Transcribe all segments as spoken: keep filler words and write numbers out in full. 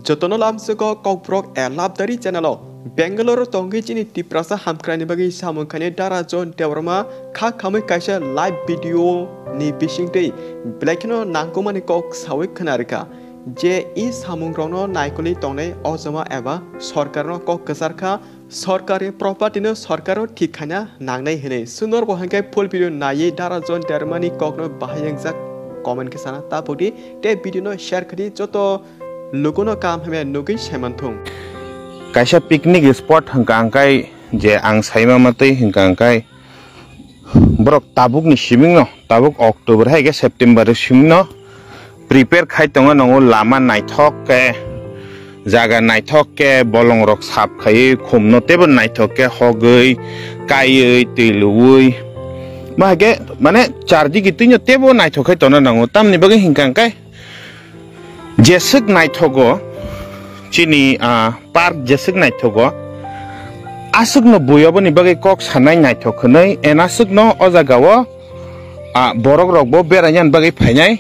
Jotono lamsogo Kokborok a Labdari channel o. Bangalore o tongwi chini Tiprasa hamkraini bagwi samung khainai Dara John Debbarma kha khamwi kaisa live video ni bisingtwi belai kheno nangkukmani kok sawi khna rwkha je i samungrokno naikolwi tongnai ojama eba sorkarno kok kwcharkha. Sorkari property no sorkaro thik khaina nangnai hinwi. Sunor bo hwnkhe full video naiwi Dara John Debbarmani kokno bahai wngjak comment khe sana tapukdi tei video no share khadi joto lukuno kaham hamya nugwi saimanthung. Kaisa picnic spot hwnkha hwnkhe je ang saima matwi hwnkha hwnkhe borok tabukni simingno, tabuk October hai khe September simingno prepare khai tongo, nongo lama naithok khe, jaga naithok khe, bolongrok sap khaiwi khumno teibo naithok khe hogwi, kaiwi, twi luwi. Ma hai khe mane chardigi twino teibo naithok khai tongna nango. Tamni bagwi hwnkha hwnkhe jeswk naithogo chini, ah, park jeswk naithogo, aswkno bui oboni bagwi kok sanai naithok hwnwi, and aswkno o jagao, ah, borokrokbo berainani bagwi phainai.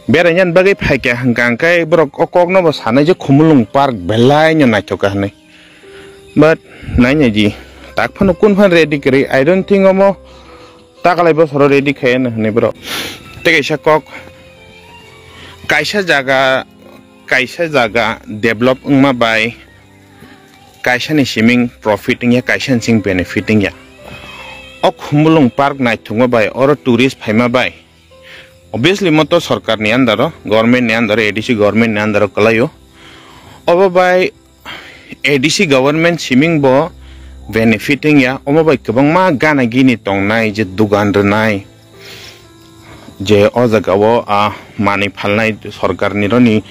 Berainani bagwi phaikha hwnkha hwnkhe borok o koknobo sanai je Khumulwng park belaino naithok kha hwnwi. But nainai di, tak phano kun phan ready kwrwi, I don't think omo takalai bosoro ready khaiyano hwnwi borok. Tei kaisa kok, kaisa jaga, kaisa jaga develop wngma bai kaisani siming profit wngya, kaisani sing benefit wngya. O Khumulwng park naithokma bai oro tourist phaima bai, obviously moto sorkarni under o, government ni under o, A D C government ni under o kwlaio. Obo bai A D C government siming bo benefit wngya, omo bai kwbangma gana gini tongnai je dugan rwnai, je o jagao, ah, manwi phalnai sorkarni roni,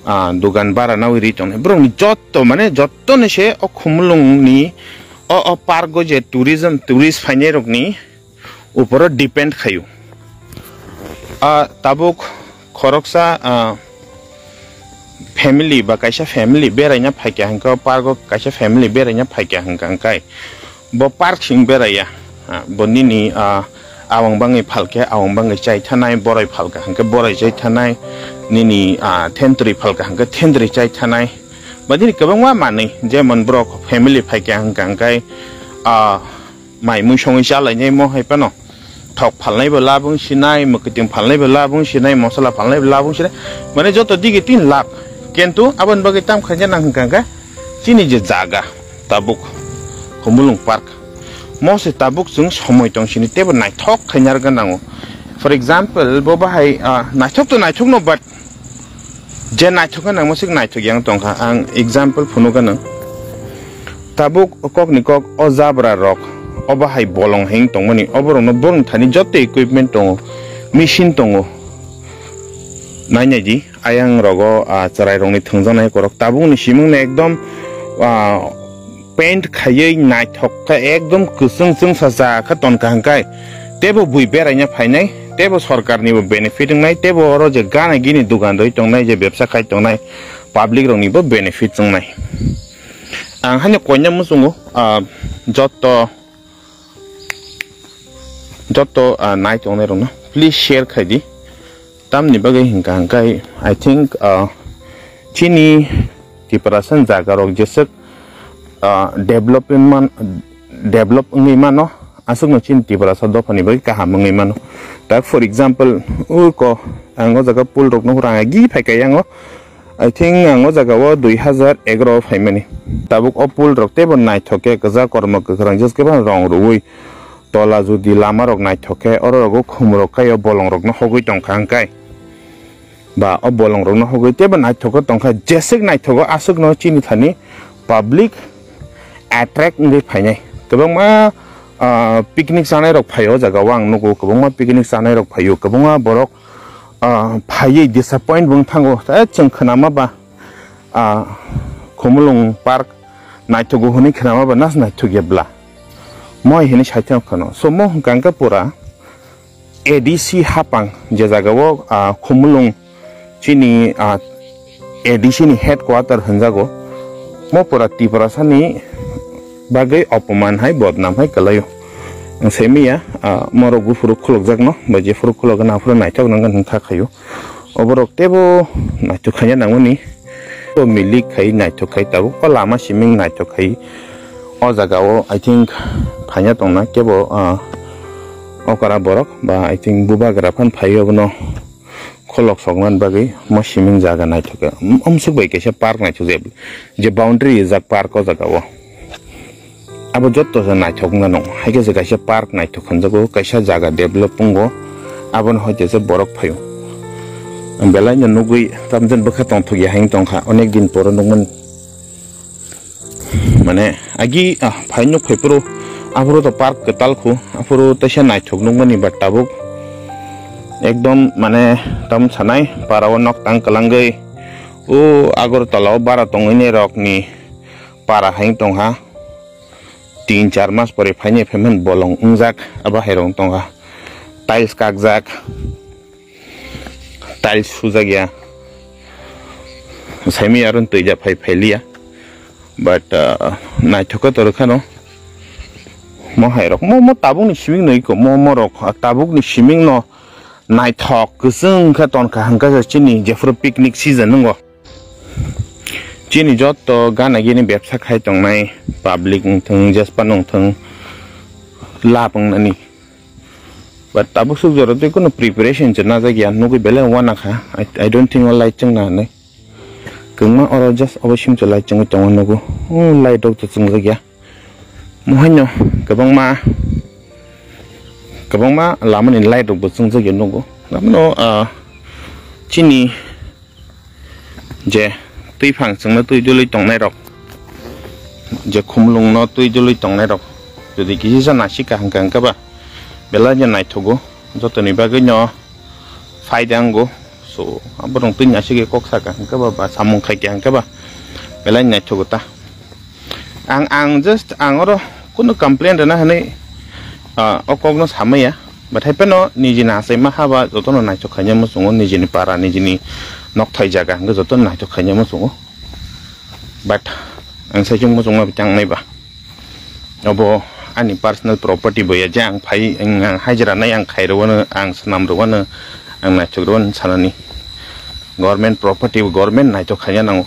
ah, dugan bara nawi ri tongnai. Borokni jotto, mane jottoni se o Khumulwngni o, o park o je tourism, tourist phainai rokni uporo depend khaio. Ah, tabuk khoroksa, ah, family ba kaisa family beraina phaikha hwnkhe, o park o kaisa family beraina phaikha hwnkha hwnkhe bo park sing beraiya, ah, bo nini, ah, awang bangwi phalkhe awang bangwi chai thanai, borai phalkha hwnkhe borai chai thanai, nini, ah, thentwrwi phalkha hwnkhe thentwrwi chai thanai, ba nini kwbangma manwi, jemon borok family phaikha hwnkha hwnkhe, ah, mai mui songwi chalainai mo hai phano. Thok phalnai bo labung sinai, mwkwiting phalnai bo labung sinai, mosola phalnai bo labung sinai. Mane joto digi tin lab. Kintu aboni bagwi tam khaina nang hwnkha hwnkhe chini je jaga tabuk Khumulwng park. Mo se tabuk chwng somoi tong sini teibo naithok khaina rwgwi nango. For example, bo bahai, ah, naithok to naithok no, but je naithok khe nangma sik naithok yang tongkha. Ang example phunukha nang. Tabuk kokni kok o jabra rok, obo hai bolong heng tongmani, oborokno borong thani joto equipment tongo, machine tongo. Nainai di, ayang rogo, ah, chwrai rokni thwngjaknai korok. Tabukni simingno ekdom, ah, paint khaiwi naithok khe ekdom kwchwng chwngsa cha khe tonkha hwnkhe teibo bui beraina phainai, teibo sorkarnibo benefit wngnai, teibo oro je gana gini dugan rwi tongnai, je bebsa khai tongnai, public roknibo benefit wngnai. Ang haino koina muchungo, ah, joto, joto, ah, nai tongnai rokno please share khai di. Tamni bagwi hwnkha hwnkhe, I think, ah, chini Tiprasa jaga rok jeswk, ah, development man, develop wngwi mano, aswkno chini Tiprasa dophani bagwi kaham wngwi mano. Tak for example, uko ang o jaga pool rokno hur ang agi phaikha yango, I think ang o jaga o dui hazar egaroh o phaimani. Tabuk o pool rok teibo naithok khe kwchak kormo kwkhwrang jeswk khe rong rwui tola judi lama rok naithok khe oro rogo khum rok kai o bolong rokno hogwi tongkha hwnkhe. Ba o bolong rokno hogwi teibo naithogo tongkha, jeswk naithogo aswkno chini thani public attract wngwi phainai. Kwbangma, ah, picnic chanai rok phaio o jaga o ang nugo, kwbangma picnic chanai rok phaio, kwbangma borok, ah, phaiwi disappoint bo wng thango. Eh, chwng khwnama ba, ah, Khumulwng park naithogo hwnwi khwnama ba nas naithok ya bla. Moi hwnwi sai thang phano. So mo hwnkha hwnkhe pura A D C hapang, je jaga o, ah, Khumulwng chini, ah, A D C ni headquarter hwnjago, mo pura Tiprasa ni bagwi opoman hai bodnam hai kwlaio. Ang sai manya, ah, morok buphuru khulukjakno, ba jephuru khulukgwi aphuru naithok nangkha hwnkha khaio. Oborok teibo naithok khaina nangmani. Bo milik khai, naithok khai, tabuk o lama siming naithok khai. O jaga o, I think, phaina tongna kebo, ah, okra borok ba, I think, bubagra phan phai obono kholok soknani bagwi mo siming jaga naithok khe. Um, umsuk bai kaisa park naithok je, je boundary rijak park o jaga o. Abo jotto se naithok wngna nung. Hai khe se kaisa park naithok khanjago, kaisa jaga develop wngo. Abono hai khe se borok phaio. Ang belai no nugwi tamjani bwkha tongthok ya hai wng tongkha. Onek din poro nukmani. Mane, agi, ah, phai nuk phai phuru, aphuru to park kwtal khu, aphuru teisa naithok nukmani ba tabuk. Ekdom, mane, tam sanai, para o nok tang kwlangwi. O Agartala o bara tongwini rokni para hai wng tongha. Tin char mas pore phainai phaimani bolong wngjak, abo hai rok wng tongkha. Tiles kakjak, tiles sujak ya. Saimaya aro twi ja phai phailiya. But, uh, naithok khe torok kheno. Mo hai rok, mo, mo tabuk ni siming no iko, mo, mo rok, ah, tabuk ni siming no naithok kwchwng khe tonkha hwnkhe chini jephuru picnic season wngo. Chini jotto gana gini bebsa khai tongnai public wng thung, jespa wng thung, lab wngnani. But tabuk suk jora tei kuno preparation se najak ya, nugwi belai wana kha. I, I don't think o light chwngna hinwi. Kwbangma oro just obo simse light chwngwi tongo nugo. O light rok to chwngjak ya. Mo haino kwbangma, kwbangma lamani light rok bo chwngjak ya nugo. Lamano, ah, chini je twi phang chwngno twi dulwi tongnai rok, je khumlung no twi dulwi tongnai rok, jodi kisa sa nasika hwnkha hwnkhe ba belai no naithogo, jotoni bagwi no phaida wngo. So, aborok twi nasike kok saka hwnkhe ba, ba samung khaikha hwnkhe ba belai naithogo ta. Ang, ang just, ang oro kuno complain rwna hinwi, ah, o kokno samaya. But hai phano nijini achaima haba jotono naithok khaina muchungo, nijini para, nijini nokthai jaga hwnkhe jotono naithok khaina muchungo. But ang sai chwng muchungma bithang nai ba. Obo ani personal property bo ya je ang phai, ang, ang hajira nai ang khai rwano, ang swnam rwano, ang naithok rwano sanani. Government property bo government naithok khaina nango.